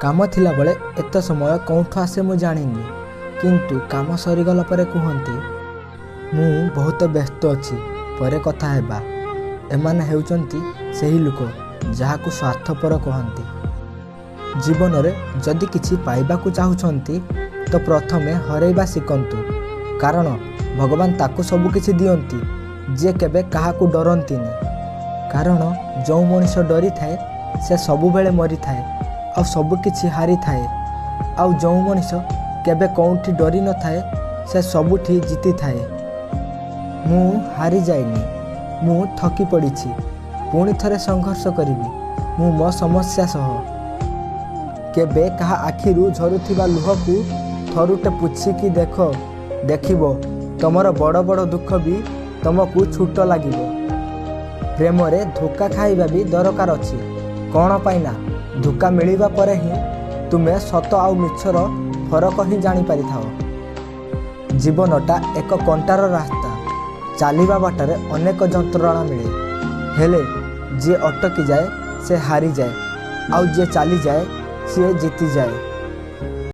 କାମ ଥିଲାବେଳେ ଏତେ ସମୟ କେଉଁଠୁ ଆସେ ମୁଁ ଜାଣିନି, କିନ୍ତୁ କାମ ସରିଗଲା ପରେ କୁହନ୍ତି, ମୁଁ ବହୁତ ବ୍ୟସ୍ତ ଅଛି, ପରେ କଥା ହେବା। ଏମାନେ ହେଉଛନ୍ତି ସେହି ଲୋକ ଯାହାକୁ ସ୍ୱାର୍ଥପର କହନ୍ତି। ଜୀବନରେ ଯଦି କିଛି ପାଇବାକୁ ଚାହୁଁଛନ୍ତି ତ ପ୍ରଥମେ ହରେଇବା ଶିଖନ୍ତୁ, କାରଣ ଭଗବାନ ତାକୁ ସବୁକିଛି ଦିଅନ୍ତି ଯିଏ କେବେ କାହାକୁ ଡରନ୍ତିନି। କାରଣ ଯେଉଁ ମଣିଷ ଡରିଥାଏ ସେ ସବୁବେଳେ ମରିଥାଏ ଆଉ ସବୁକିଛି ହାରିଥାଏ, ଆଉ ଯେଉଁ ମଣିଷ କେବେ କେଉଁଠି ଡରିନଥାଏ ସେ ସବୁଠି ଜିତିଥାଏ। ମୁଁ ହାରିଯାଇନି, ମୁଁ ଥକି ପଡ଼ିଛି, ପୁଣି ଥରେ ସଂଘର୍ଷ କରିବି ମୁଁ ମୋ ସମସ୍ୟା ସହ। କେବେ କାହା ଆଖିରୁ ଝରୁଥିବା ଲୁହକୁ ଥରୁଟେ ପୋଛିକି ଦେଖ, ଦେଖିବ ତମର ବଡ଼ ବଡ଼ ଦୁଃଖ ବି ତମକୁ ଛୋଟ ଲାଗିବ। ପ୍ରେମରେ ଧୋକା ଖାଇବା ବି ଦରକାର ଅଛି, କ'ଣ ପାଇଁ ନା ଧୋକା ମିଳିବା ପରେ ହିଁ ତୁମେ ସତ ଆଉ ମିଛର ଫରକ ହିଁ ଜାଣିପାରିଥାଅ। ଜୀବନଟା ଏକ କଣ୍ଟାର ରାସ୍ତା, ଚାଲିବା ବାଟରେ ଅନେକ ଯନ୍ତ୍ରଣା ମିଳେ, ହେଲେ ଯିଏ ଅଟକିଯାଏ ସେ ହାରିଯାଏ, ଆଉ ଯିଏ ଚାଲିଯାଏ ସିଏ ଜିତିଯାଏ।